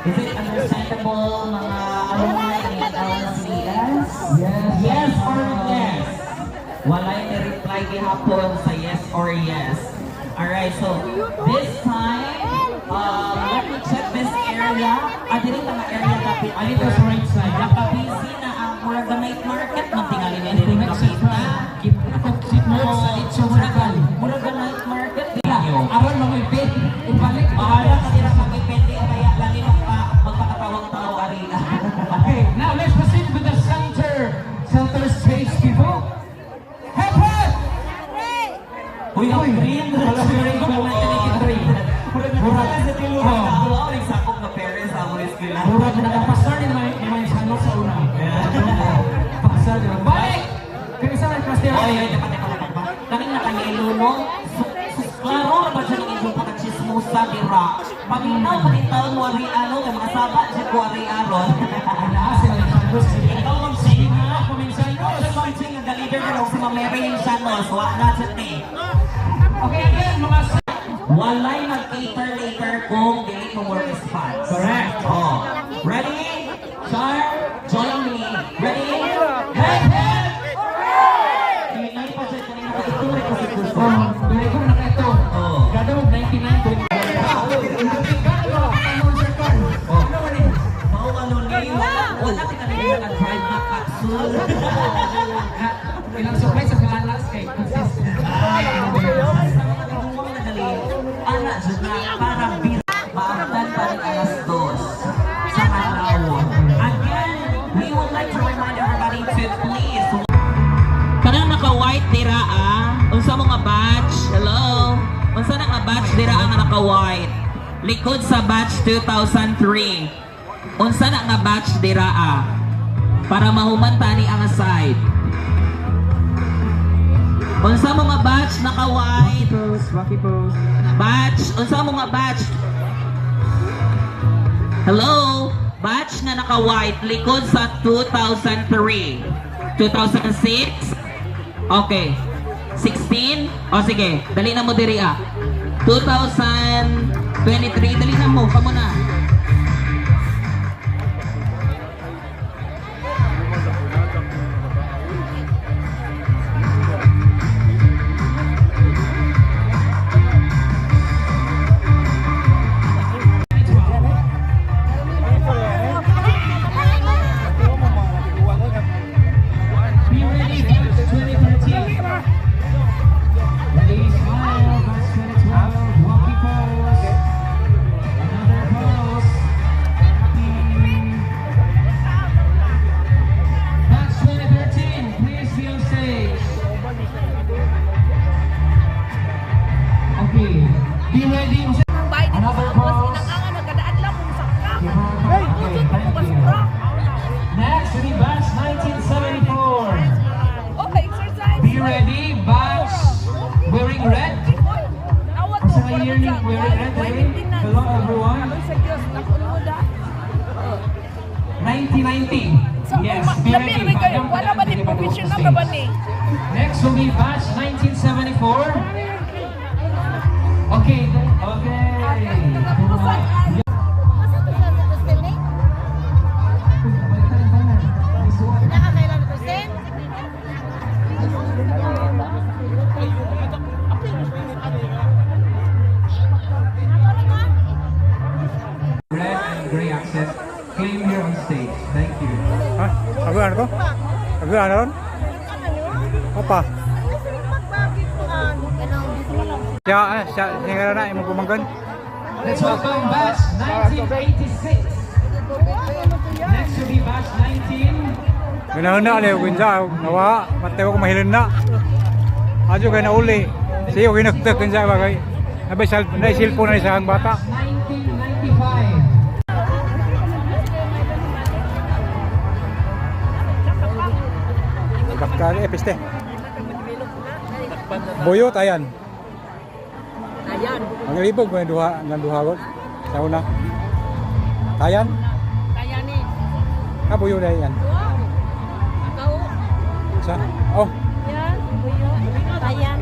Is it understandable, mga alumni ni LCS? Yes. Yes or yes? Walay ni reply gihapon sa yes or yes. Alright, so this time, let me check this area. Ah, diri nga area kapit. I need sa right side. Nakabisi na ang murag night market man tingali ni diri Next kapit na. Keep notes sa Itso Muragal. Murag night market ninyo. Aron mga ibalik. Bahala ka nila mag-ipende kaya lagi magpakatawag tao arena. Okay, now let's proceed with the center stage, people. Hep hep! Uy, ang green. Wala si Ray ko, 1983. Murag sa tiluan Oh. na ako ang sakop na parents sa among eskwela. Murag nakapasar ni may sano sa una. Pasar ni Balik! Kaya sa class niya. Oy, oy, dapat dapat dapat. Kaming nakayelo no. Klaro ra ba siya ng inyong pagkachismosa dira? Paminaw pati taon mo ari ano kay mga saba siya ko ari aron. Naa sila ng Sanos. Ikaw Ma'am Ching. Ako min Sanos. Ikaw, Ma'am Ching, ang leader na si Ma'am Mary yung Sanos. Wa na siya ni. Okay, again, mga Walay mag-cater later kung dili mo more response. Correct. Oh. Ready? Char, join me. Ready? Head, head! Hinay pa siya kanina pa ito rin kasi gusto. Oh, dili ko na ito. Oh. Gado 99. Oh. Mao ano ni wala kita kanina nag-drive na capsule. Ilang supply sa kalalas kay consistent. Sa mga nadali, ana jud na para bira maabtan pa rin 2:00 sa adlaw. Again, we would like to remind everybody to please Kanang naka-white dira ah. Unsa mo nga batch? Hello? Unsa na nga batch dira ang naka-white? Likod sa batch 2003. Unsa na nga batch dira ah? Para mahuman tani ang side. Unsa mo nga batch naka-white? Pose, rocky pose. Batch, unsa mo nga batch? Hello? Batch nga naka-white likod sa 2003. 2006? Okay. 16? O sige, dali na mo diri ah. 2023, dali na mo, kamo na. Be ready, batch 2013. Ready, smile, batch 2012. Walkie pose. Another pose. Happy. Batch 2013, please be on stage. Okay, be ready. Another pose. Okay, thank you. Next will be batch 1974. Be ready, batch wearing red. Asa nga year ni wearing red, eh? Hello everyone. 1990. Yes, be ready. Wala ba ni professional na ba ni? Next will be batch 1974. Okay. Asa to siya sa Christine ni? Nakakailan ni Christine? Red and gray accent. Claim here on stage. Thank you. Ha? Ako ano ko? Ako ano ron? Apa? Siya, eh, siya, siya nga na, imong pamangkin. Let's welcome batch 1986. Next will be batch 19. Ganahon na, aliw, kinsa, nawa, mateo ko mahilin na. Adyo kay nauli. Siya, ginagtag kinsa ba kay. Nabay sal, na cellphone na isa ang bata. 1995. Bakal, eh, piste. Buyot, ayan. Ayan. Ang libog mo yung duha ko. Sa una. Tayan? Kaya ni. Ah, buyo na yan. Ikaw. Sa? Oh, Yan. Buyo. Tayan.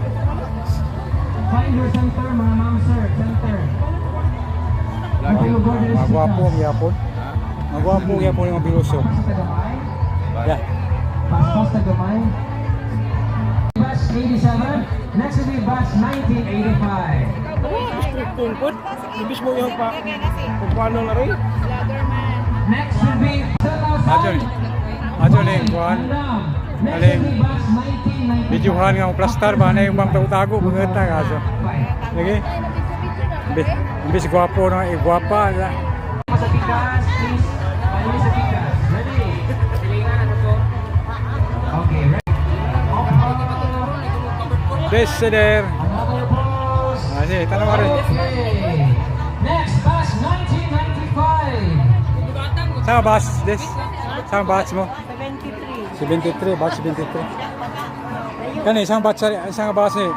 Find your center, mga ma'am, sir. Center. Magwapo gyapon. Magwapo gyapon yung biluso. Yeah. Paspas na gamay. Batch 87. Next will be batch 1985. Ibis mo yung pa kung paano na rin. Next will be 2000. Ajo ni. Ajo ni kuan. Next Aling. will be batch 1995. Videohan nga mo plastar ba na yung bang tago mga kaso. Sige. Imbis gwapo na igwapa. Sa pikas, please. Ayun sa pikas. Ready? Okay, ready? This there. Another pose. Ah, sige, tanaw ka rin. Okay. Next, batch 1995. Saan batch this? Saan batch mo? 73. 73, batch 73. Kani isang batch isang batch ni.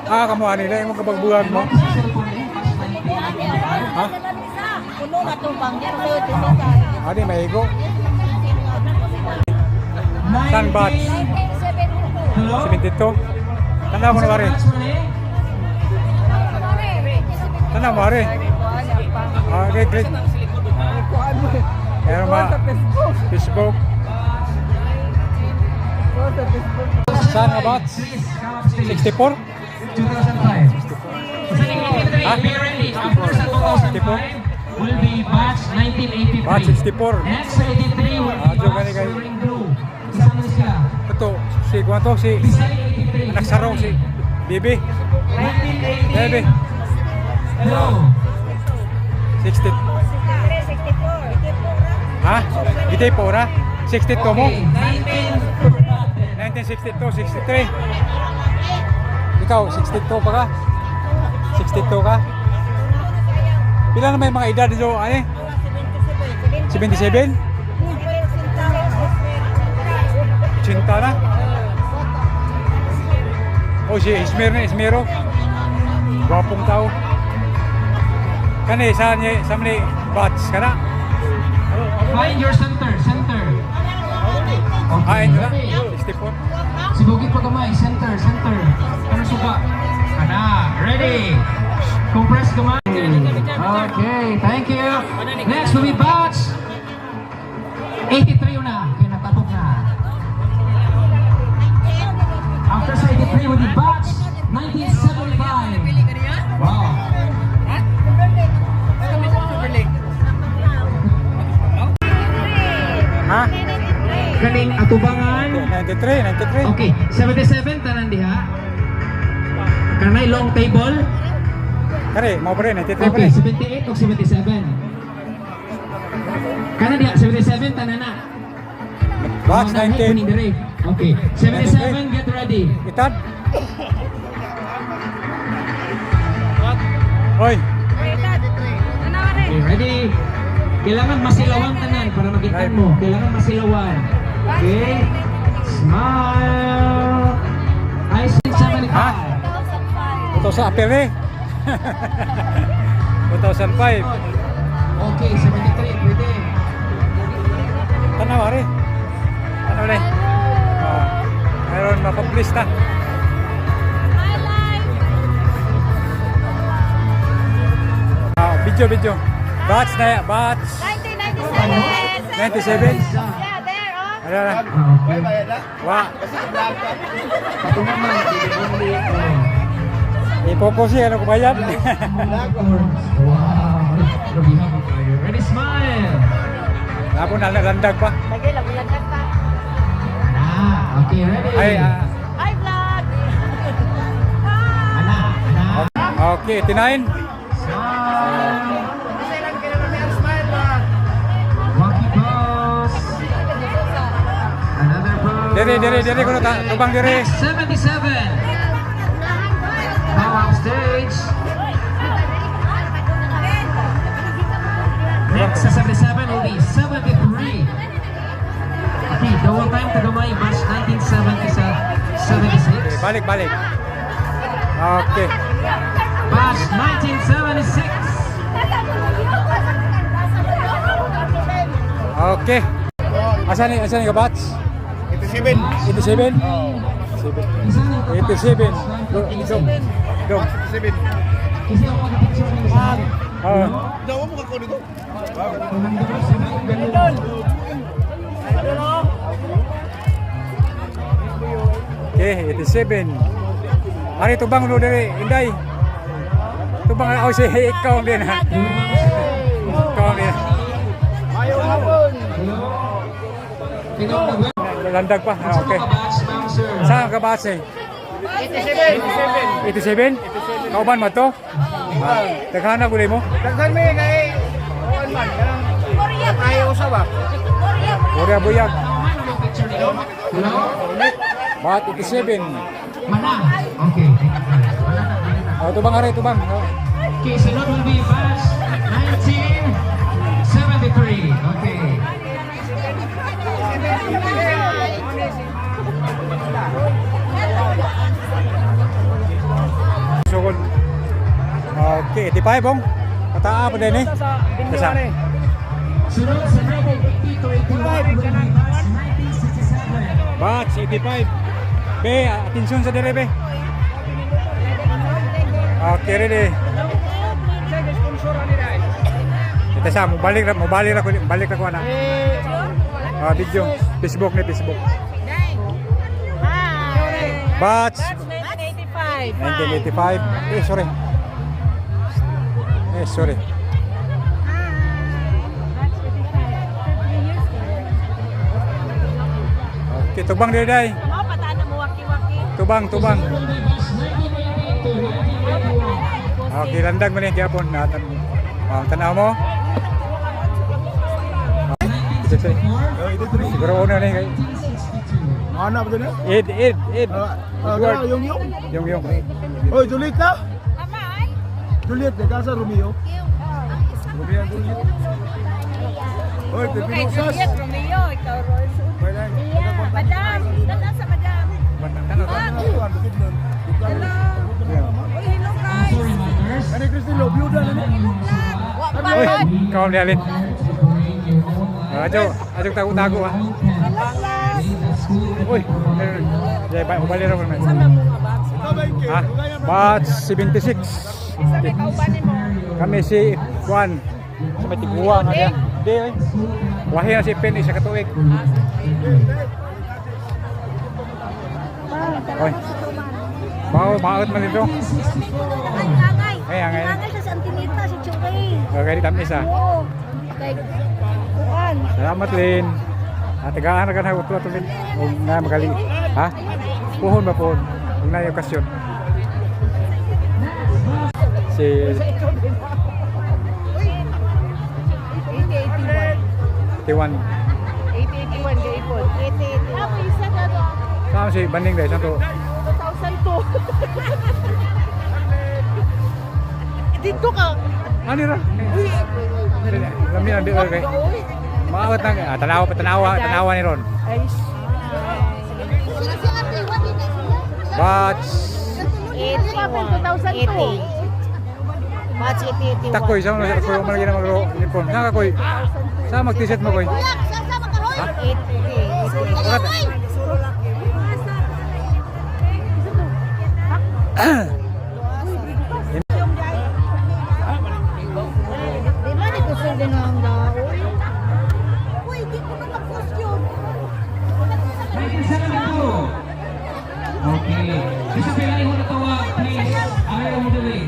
Ah, kamo ani na imong kabagbuhag mo. Ha? Puno na itong bangyan. Ani maigo. Saan batch? Hello? 72. Tanaw mo na rin. Batch mo na eh? Tanaw mo rin. Ah, okay, great. Pero ma Facebook. Saan nga batch? Please, come up stage. 64? 2005. Sa 83, Ha? be ready. After sa 2005 will be batch 1983. Batch 64. Next sa 83 will Ah, be joke, batch gani kayo. wearing blue. Isang na siya. Ito, si Guanto, si Beside 83. anak sarong, si Bibi. 1980. Bibi. Hello. 60. Ha? Gitay po ra? 62 mo? Okay, 19 1962, 63. Ikaw, 62 pa ka? 62 ka? Pila na may mga edad dito, ano eh? 77? 80 na? Oh, si Ismir na, Ismiro. Gwapong tao. Kani, sa ni, sa ni batch ka na? Find your center, center. Okay. Ah, ito na? Ready? 64? Si Bugit Pagamay, center, center. Ano suka? Ana, ready. Compress gamay. Okay, thank you. Next will be batch 83 una. Okay, natapok na. After sa 83 will be batch 1975. Wow. Ha? Kaning atubangan. 93, 93. Okay, 77 tanan diha. Kanay long table. Kare, mau pa rin, 93 pa Okay, rin. 78 o 77. Kana diha 77 tanan na. Batch Oh, nanay, 19. kuning dire. Okay, 77 get ready. Itad. Hoy, Okay, ready? Kailangan masilawan tanan para makita mo. Kailangan masilawan. Okay? Smile. I see 75. Ha? ito sa apel eh. 2005. Okay, 73 pwede. Tanaw, ari. Tanaw na. Ah, meron mapublish na. Ah, video, video. Batch na, batch. 1997. 97. Yeah, there, oh. Ano na? Ah, okay. Wa. Patungan man, dili only. Oh. Ipoposi, ano ko bayad? Wow. Grabe mo kayo. Ready, smile. Ako na landag pa. Lagi, lagulan pa. Ah, okay, ready. Ay, ah, Hi, vlog! Ana, ana. Okay, 89. Smile. Walkie pose. Another pose. Dere, dere, dere kuno ta, tubang dere. 77. Come up stage. Next sa 77 will be 73. Okay, double time to gamay, batch 1976. Okay, balik, balik. Okay. Batch 1976. Okay. Asa ni ka batch? 87. 87? 87. Dong. Dong. 87. Kasi ako mag-picture ng isa. Oh. Okay, 87. Ari tubang lo diri, Inday. Tubang ako si ikaw din ha. Ikaw din. Landag pa. Ah, okay. Batch, ma'am, sir. Saan ka base? 87. 87? Kauban mo to? Ah, daghan na gulay mo? Daghan may kay kuan man kanang ayaw sa ba. Korea buyag. Bat 87. Mana. Okay. Oh, tubang are, tubang. Oh. Okay, sunod will be batch 1973. Okay. Sugod. Okay, 85 bong. Pataa pa din eh. Kasa. Sunod sa 1980 to 81 will be batch 1967. Batch 85. Be, atensyon sa dire be. Okay, ready. Ito sa, mobalik ra ko, balik ra ko ana. Ah, video. Facebook ni Facebook. Hi! Batch 1985. 1985. Eh, sorry. Eh, sorry. Okay, tubang dire day. Mo pataan na mo waki-waki. Tubang, tubang. Will be batch 1980 to 1981. Okay, landag man yung gyapon natin. Ah, tanaw mo. Siguro una ni kay Ana ba din? Ed, Ed, Ed. Edward. Yung yung. Yung yung. Oy, Juliet na. Juliet, de sa Romeo. Romeo and Juliet. Oy, Okay, Pipinosas. Juliet, Romeo, ikaw, Rose. Madam, tanda sa madam. Hello. Uy, hello guys. Kani Christine Love, byuda na ni. Wa pa Uy, ikaw ni Alin. Ajo, ajo tago-tago ah. Uy, yeah, ba, ubali ra man. Ha? Batch 76. Sabi kauban mo. Kami si Juan. Sa may tiguan nga diya. Di ay. Wahi na si Pen isa ka tuig. Oy. Bao, maot man dito. Angay. Ay, angay. Angay siya sa Antinita, si Chukay. Okay, di tamis ah. Oo. Kay, kuan. Salamat Lin. Ah, tagaan na ka na utlo ato Lin. Og na magali. Ha? Puhon ba puhon? Ug na okasyon. Si 80-81. 81. 80-81 gaipon. 80. Ako isa na to. Saan si Banding dai saan to? 2002. Dito ka. Ani ra? Lami na di kay. Maawat na ah, tanawa pa tanawa, tanawa ni Ron. Ay, Batch 81. 80. Batch 80, 81. takoy sa mga takoy man lagi na magro uniform. Saan ka koy? Saan mag t-shirt mo koy? 80. Urat. Di ba di ko sundin ang daoy? Uy, di ko na mag-costume. 1972. Okay. Isa pila yung natawa, please. Ayaw mo dali.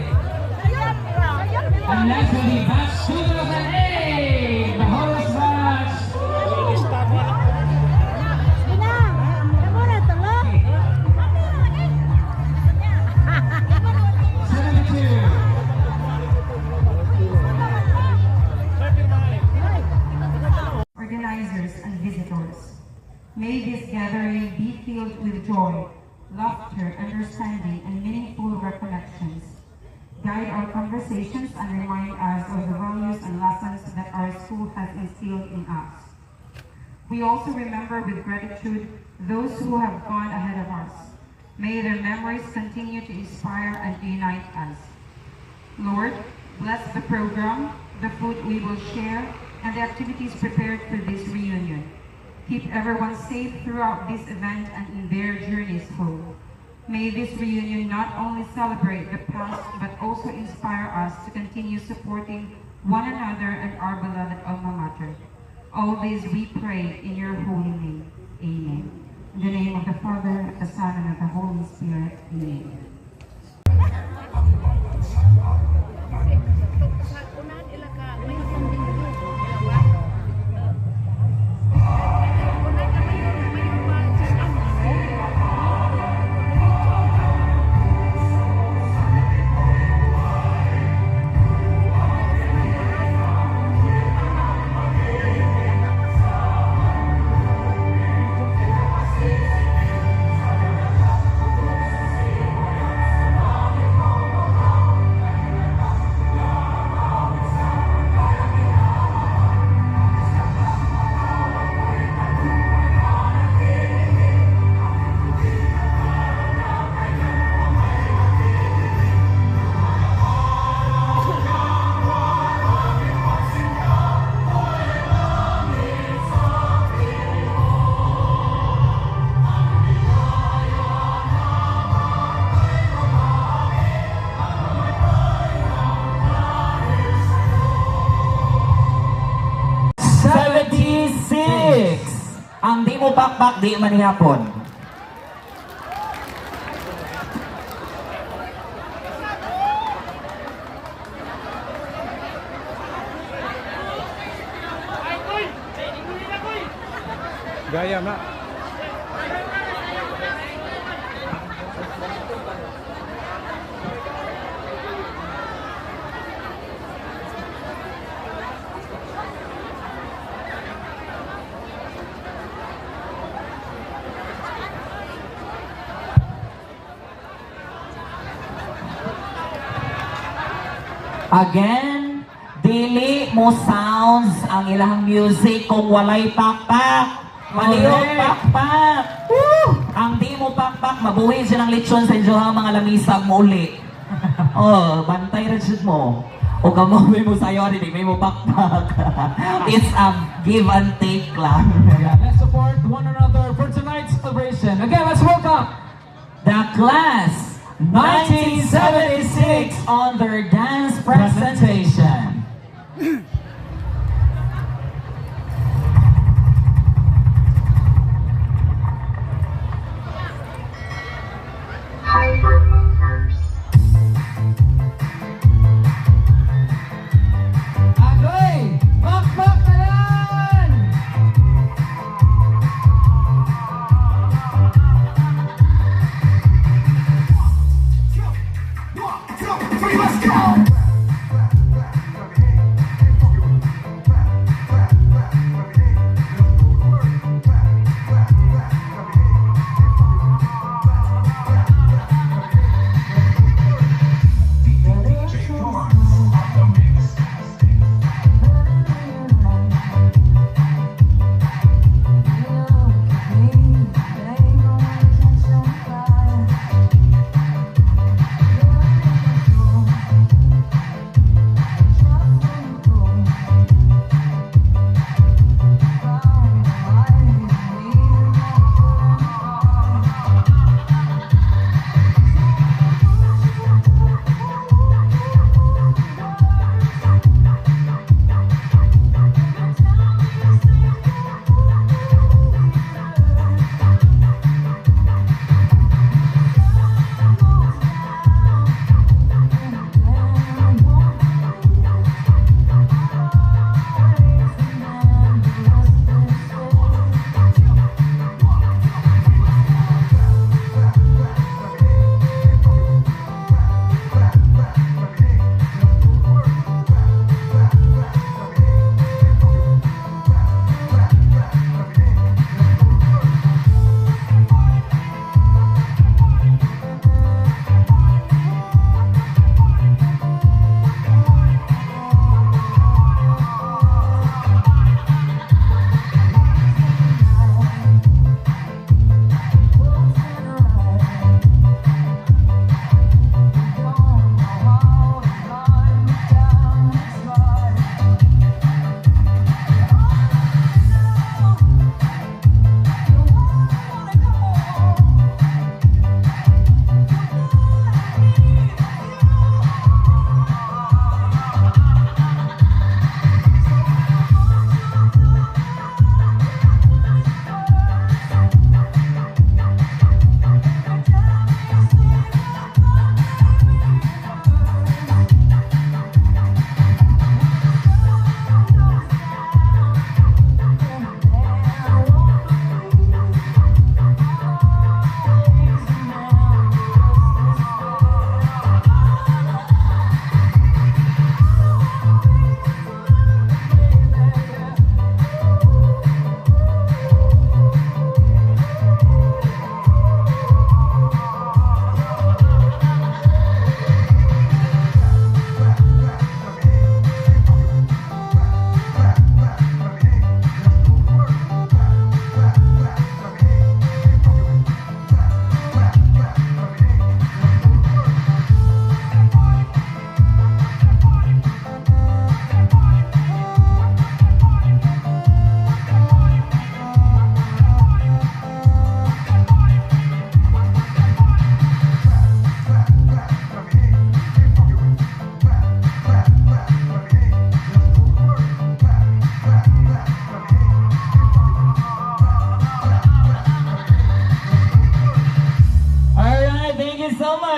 And last will be batch 2008. The Horus batch. Ina, kamo na tala. 72. Organizers, and visitors. May this gathering be filled with joy, laughter, understanding, and meaningful recollections. Guide our conversations and remind us of the values and lessons that our school has instilled in us. We also remember with gratitude those who have gone ahead of us. May their memories continue to inspire and unite us. Lord, bless the program, the food we will share, and the activities prepared for this reunion. Keep everyone safe throughout this event and in their journeys home. May this reunion not only celebrate the past, but also inspire us to continue supporting one another and our beloved alma mater. All this we pray in your holy name. Amen. In the name of the Father, the Son, and of the Holy Spirit. Amen. Unahan ila ka, may isang. Unahan ka, mayor ba? 76! Ang di mo pakpak, di man hapon. Gaya na. Again, dili mo sounds ang ilang music kung walay pakpak. Palihog Correct. pakpak. Woo! Ang di mo pakpak, mabuhi siya ng lechon sa inyo ha, mga lamisag mo uli. Oh, bantay rin siya mo. O kamuwi mo sa'yo, di may mo pakpak. It's a give and take lang. Yeah, let's support one another for tonight's celebration. Again, let's welcome The class 1976 on their dance presentation. Agoy! Pakpak tanan! One, two, three, let's go!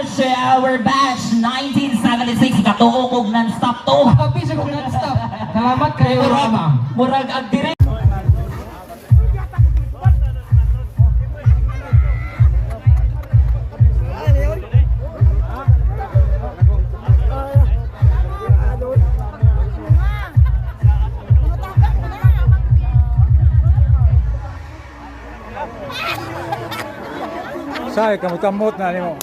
much to our batch 1976. Katuo kog non-stop to. Happy sa kong non-stop. Salamat kayo, ma'am. Murag ag dire. Say, kamutamot na nimo.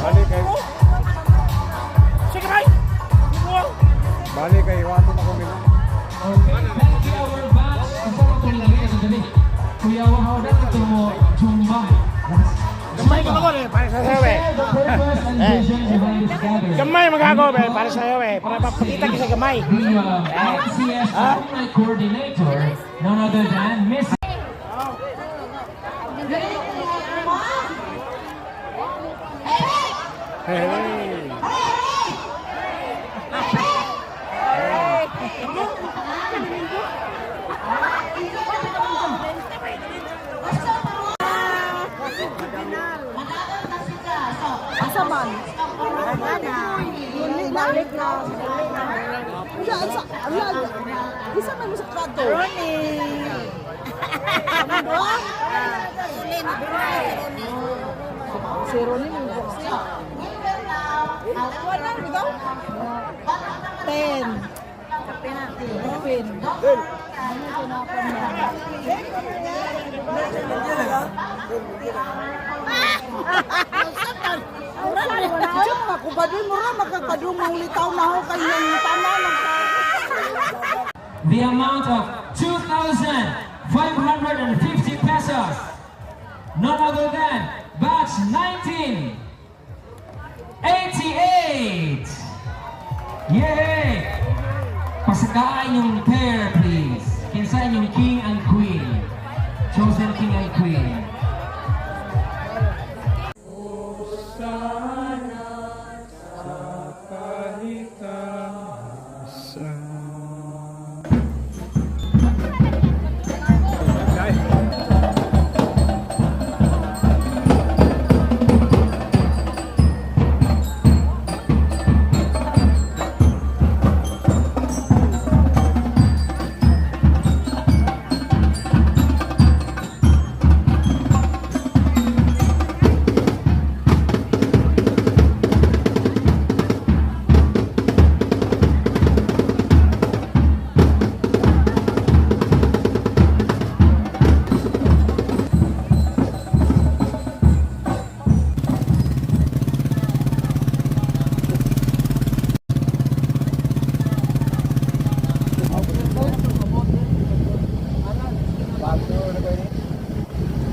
Bali kay Sige bay. Wow. Bali kay wato na ko mila. Okay, thank you our batch. Asa ko itong lagi ito dali. Kuya Wahaw, dapat ito mo Jumba. Gamay ko ako eh, para sa sayo eh. Share the purpose and vision behind this gathering. Gamay magagawa eh, para sa sayo eh. Para mapakita kita sa gamay. The NCS alumni coordinator, none other than Miss Hey, hey. Asa man? Balik na. Wala, asa, wala. Isa man mo sa krato. Ronnie. Si Ronnie mo. Wala, di ba? 10. Kapin. Diyan makubado mo ra makakadumang litaw na ho kay yang tama lang the amount of 2,550 pesos. None other than batch 1988. Yay! Pasakaan yung pair, please. Kinsa yung king and queen. Chosen king and queen.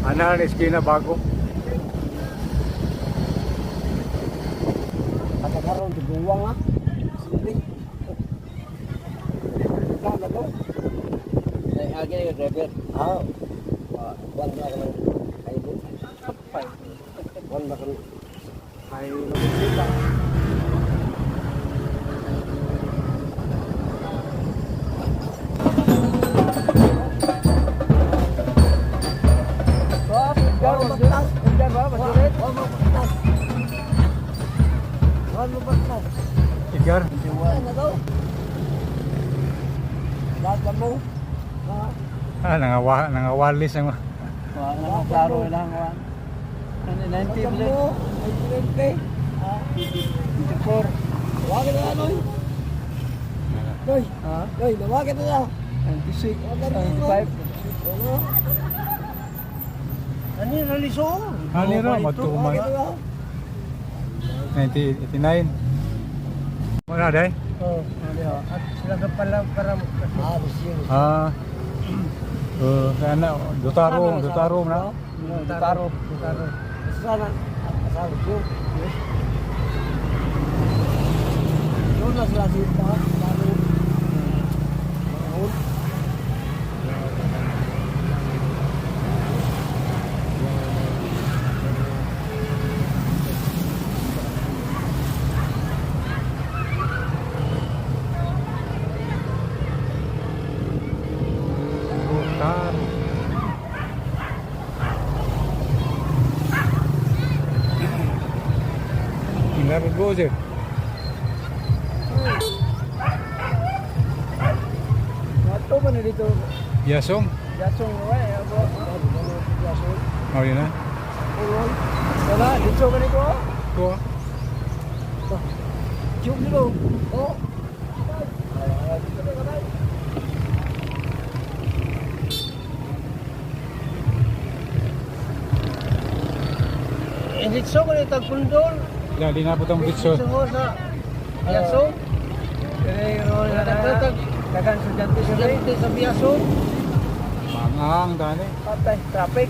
Ana na iskina bago. Katakaroon, tiguwang ah. Sili. Lala ko. Ay, agi na yung driver. Ah. One na ako ng kaibo. One na ako. Ay, nabisita. Igar. Ah, nangawalis ang Klaro lang. 90 ulit. 24. Wagin na ano eh. Doy, Ha? doy, nawagin na. 96, 95. Ano yung raliso? Ano ra matuman. 1989. Wala dai. Oo, ano At sila ka pala para Ah, Lucio. Ah. Oh, kana Dutaro, Dutaro na. Dutaro. Dutaro. Sana, sa Lucio. Doon na sila sita. Lalo. Mahon. Dutaro. Inargo je. Ato ba na dito? Yasong. Yasong, ay, abo. Yasong. Oh, yun na. Wala, dito ba dito? Ko. Tiyog nilo. Oh. Dito ko ni Tagpundol. Ya, di na putong bitso. Dito ko sa Yasong. Dagan estudyante sa Biasong. Mangang tani. Patay, traffic.